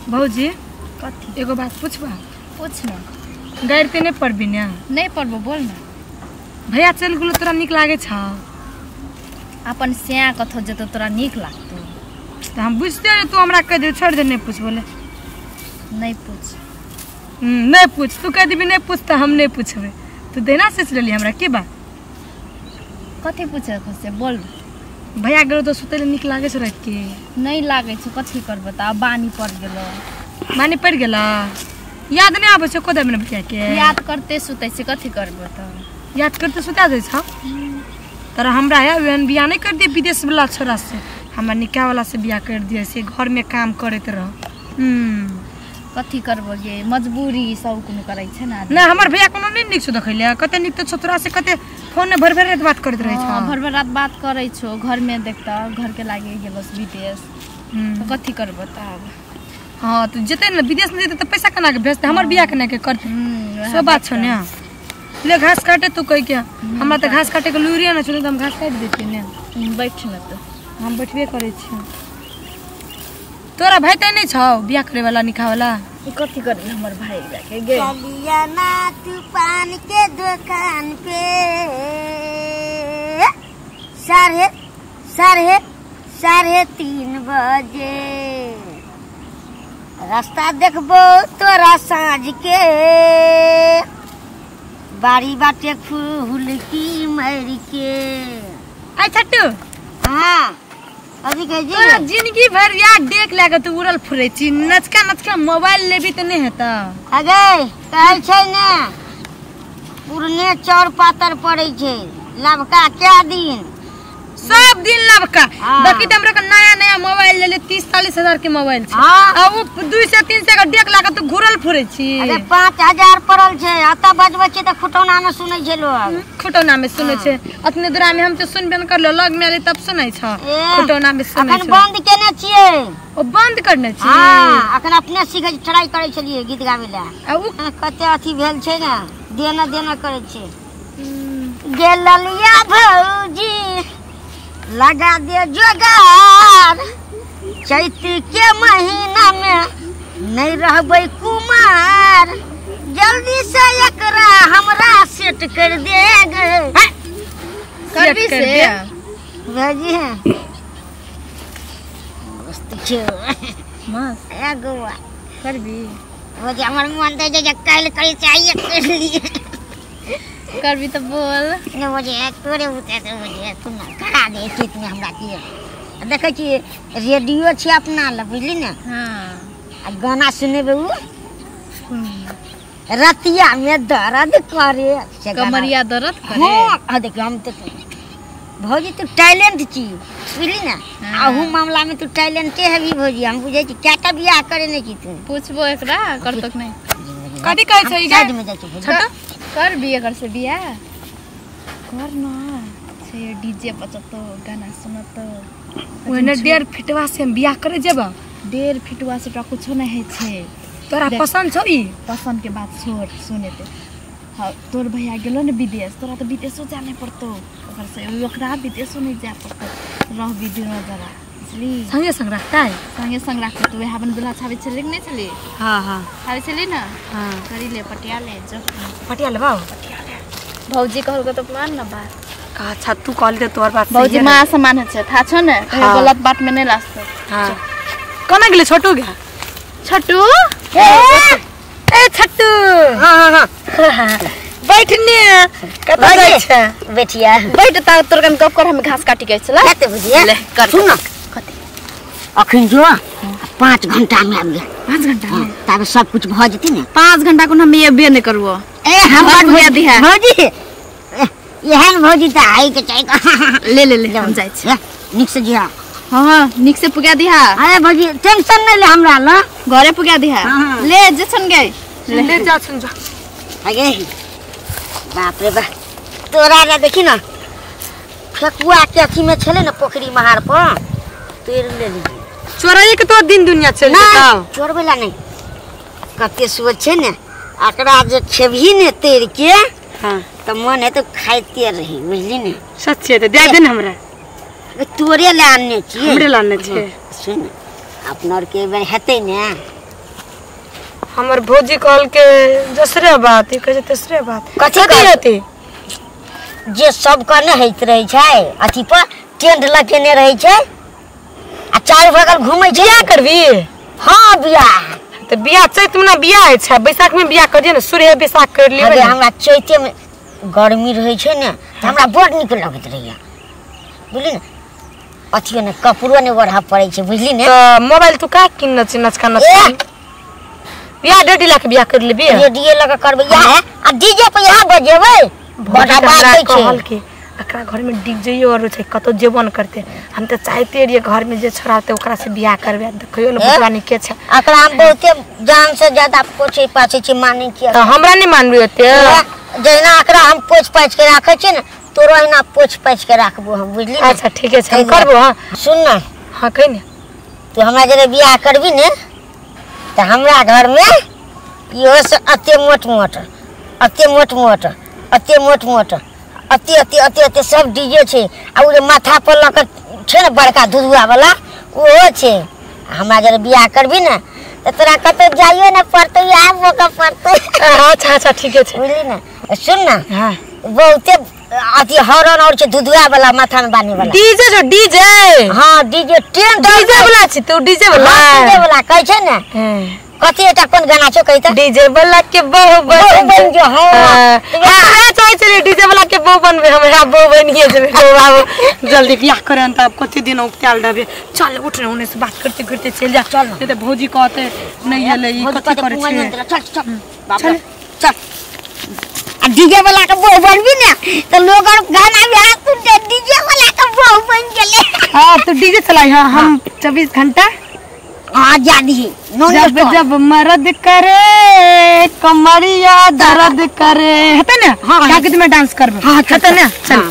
भौजी कथी एगो बात पूछबा? पूछ न। गारि ते नहि पड़बी ने? नहि पड़बो, बोल न। भैया चलि गेलो तोरा नीक लागै छौ? अपन स्या कथो जेतो तोरा नीक लागतो? तऽ हम बुझते रहे तू हमरा कहि दे, छोड़ि दे, नहि पूछ बोले। नहि पूछ। नहि पूछ, तू कहि देबी नहि पूछ तऽ हम नहि पूछबै। तू देना सोचि लेली हमरा के बात? कथी पूछे से बोल। भैया गेलो तऽ सुतै लए नीक लागै छौ राति के? नहि लागै छौ, कथी करबो तऽ आब बानी पड़ि गेलो। बानी पड़ि गेलो? याद नहि आबै छौ कोदा में भैया के? याद करते सुतै छै, कथी करबो तऽ? याद करते सुता जाइ छौ? तोरा हमरा है ओहन बियाह नहि कर दिए विदेश वाला छोरा से, हमरा निकाह वाला से बियाह कर दिए से घर में काम करैत रह। कथी करबो गे, मजबूरी सब कोनो करै छै ने। नहि हमर भैया कोनो नहि नीक छौ देखै ले, कते नीक तऽ छौ तोरा से, कते फोन में भरि भरि राति बात करैत रहै छौ। भरि भरि राति बात करै छौ, घर में देखता घर के लागे गेलो विदेश, तऽ कथी करबो तऽ आब? हाँ तऽ जेतै ने विदेश में जेतै तऽ पैसा केना के भेजतै, हमर बियाह केना के करतै? सब बात छौ ने। ले घास काटे तू कहि के, हमरा तऽ घास काटे के लूरिये ने छौ, तऽ हम घास काटि दैतियै ने। बैठ ने तऽ। हम बैठबे करै छियै। तोरा भाई तऽ नहि छौ बियाह करे वाला निकाह वाला? कथी करबे हमर भाई जाके गे? चलिया ना तू पान के दुकान पे साढ़े साढ़े 3:30 बजे रास्ता देखबो तोरा साँझ के, बारी बाटे हुलकी मार के। आई छट्टू। हाँ अभी कह जी। तोरा जिंदगी भर याद देख लागे तू उड़ल फुरै छी, नचका नचका मोबाइल लेबी तऽ नहि हेतौ। अगे कहै छै ने पुरने चाउर पातर पड़ै छै, लबका क्या दिन सब दिन लबका। देखी तऽ हमरा के नया नया मोबाइल ले ले, 30-40 हजार के मोबाइल छै। आ उ 200 300 के देख लागे तू घुरल फुरै छी। अरे 5000 पड़ल छै, अतऽ बजबै छै तऽ खुटौना में सुनै छै लोग। खुटौना में सुनै छै, अतने दूरा में हम तऽ सुनबे न करलो, लग में आले तब सुनै छ। खुटौना में सुनै अखन बंद केने छियै। ओ बंद करने छी? हां अखन अपने सीखे ट्राई करै छलियै गीत गाबै ला। आ उ कते अथी भेल छै ने, देना देना करै छै। गेललिया भौजी लगा दे जोगार, चैत के महीना में नहीं रहबै कुमार, जल्दी से एकरा हमरा सेट कर दे गे। करबी से भौजी मस्त छौ, मस्त एगो करबी। भौजी हमर मन दै जे काल्हि करी चाहिए कर लिए। करबी तऽ बोल। नहि भौजी तोरे उते तऽ भौजी तू ने करा दे खेत में हमरा की। देखै छियै रेडियो छै अपना लग, बुझली ने? हाँ। आ गाना सुनेबै उ रतिया में दर्द करे, कमरिया दर्द करे। हाँ देखियौ हम तऽ भौजी तू टैलेंट छी, बुझली ने? अहू मामला में तू टैलेंटे हेबी भौजी, हम बुझै छी। कएटा बियाह करे ने छी तू? पूछबो एकरा करतक नहि। कथी कहै छै? साइड में जाइ छी भौजी। कर भी एकर से बियाह कर ना, से डीजे बजतो गाना सुनतो। ओहने 1.5 फीटवा से हम बियाह करे जेबा? 1.5 फीटवा से तोरा कुछो नहि होइ छै। तोरा पसंद छौ ई? पसंद के बात छोड़, सुने ते। हाँ तोर भैया गेलो ने विदेश, तोरा तऽ विदेशो जाय नहि पड़तो ओकर से, ओकरा विदेशो नहि जाय पड़तो, रहबी दिनो जरा, बुझली? संगे संग रखतै? संगे संग राखतै। तू वएह अपन दुल्हा छाबै छली कि नहि छली? हाँ हाँ छाबै छली ने। हाँ करी ले, पटिया ले, जो पटिया लेबौ? पटिया ले। भौजी कहलको तऽ मान न बात। अच्छा तू कहली तऽ तोहर बात भौजी माँ समान होइ छै, थाह छौ ने? कहियो गलत बात में नहि लाजतौ। हाँ कोना गेलै छोटू गे? छोटू ए छोटू। हाँ हाँ बैठने कतऽ जाइ छै? बैठिया बैठ ता तोर कन गप कर, हम घास काटी के छला। कते बुझिया ले कर। सुन न कथी अखन जो 5 घंटा में आबि गेल। 5 घंटा में तब सब कुछ भऽ जेतै ने। 5 घंटा कोनो हम एबे नहि करबो। ए हमर भैया दिहा भौजी, एहन भौजी तऽ आइ के चाही। ले ले ले हम जाइ छी। नीक से जिहा। हाँ नीक से पुगा दिहा। अरे भौजी टेंशन नहीं ले हमरा ल, घरे पुगा दिहा। ले जे छन गे, ले जा छन जा। अगे बाप रे बाप, तोरा ला देखी ना फेकुआ के अथी में छले ना पोखरी महार पर तोड़ लेली। चोराई के तो दिन दुनिया चल जेतौ। चोरबै ला नहीं, कते सुअर छै ने एकरा जे खेबही ने तोड़ के। हाँ तऽ मन है तो खाइते रही, बुझली ने? सच्चे तऽ दे दे ने हमरा। तोरे ला आनने छियै। हमरे ला आनने छियै। सुन अपना आर के बेर हेतै ने हमर भौजी कहल के दोसरे बात ई कहै छै तेसरे बात। कथी हेतै? जे सब के नहि होइत रहै छै अथी पर टेंट लगेने रहै छै आ चारू बगल घूमै छै। बियाह करबी? हाँ बियाह। तऽ बियाह चैत मे ना बियाह होइ छै, बैसाख में बियाह करियै ने, सूर्य बैसाख कर लेबै। अरे हमरा चैते में गर्मी रहै छै ने तऽ हमरा बड़ नीक लगैत रहैया बुझली ने। अथियो ने कपड़ो ने ओढ़ऽ पड़ै छै बुझली ने। तऽ मोबाइल तू का किनने छी नचका नचका? बियाह 1.5 लाख बियाह कर लेबी? 1.5 लाख करबै इएह आ डीजे पर इएह बजेबै। बड़ा बात छै। कहल के एकरा घर में डीजे और छै कतौ जेबो न करते। हम तऽ चाहते रहियै घर में जे छोड़ा होतै ओकरा से बियाह करबै। देखियौ ने बुतवा नीके छै। एकरा हम बहुते जान से ज्यादा पोछै पाछै छी मानै छियै। तऽ हमरा नहि मानबी ओते? जहिना एकरा हम पोछि पाछि के राखै छियै ने तोरो अहिना पोछि पाछि के राखबो हम बुझली ने। अच्छा ठीके छै हम करबो। हाँ सुन ने। हाँ कहि ने। तू हमरा जरे बियाह करबी ने तऽ हमरा घर में इहो से अते मोट मोट अते मोट मोट अते मोट मोट अते अते अते अते सब डीजे छै आ उ जे माथा पर लऽ कऽ छै ने बड़का धुधुआ वाला ओहो छै। हमरा जरे बियाह करबी ने तऽ तोरा कतौ जाइयो ने पड़तौ आबो के पड़तौ। अच्छा अच्छा ठीके छै बुझली ने। सुन ने। हाँ बहुते अथी हॉर्न और छै धुधुआ वाला माथा में बांधे वाला डीजे जो डीजे। हाँ डीजे टेंट डीजे वाला छै तू डीजे वाला? डीजे वाला कहै छै ने। कथी एकटा कोन गाना छौ कहि तऽ? डीजे वाला के बहु बन जो। हाँ हां चाहै छलियै डीजे वाला के बहु बनबे हम। हां बहु बनिए जेबै। बाबू जल्दी बियाह करे त आब कते दिन उपताल रहबे। चल उठ ने ओने से बात करते करते चल जा। चल नहीं तऽ भौजी कहते नहीं एलै ई कथी करै छै। चल चल बाप रे चल। आ डीजे वाला के बहु बनबी ने तऽ लोग और गाना भी हाथ सुनते डीजे वाला के बहु बन गेलै। हां तू डीजे चलाई। हां हम 24 घंटा आजादी जब जब मर्द करे कमरिया दर्द करे हेतै ने? हाँ गीत में डांस करबै। हाँ हेतै ने? चल।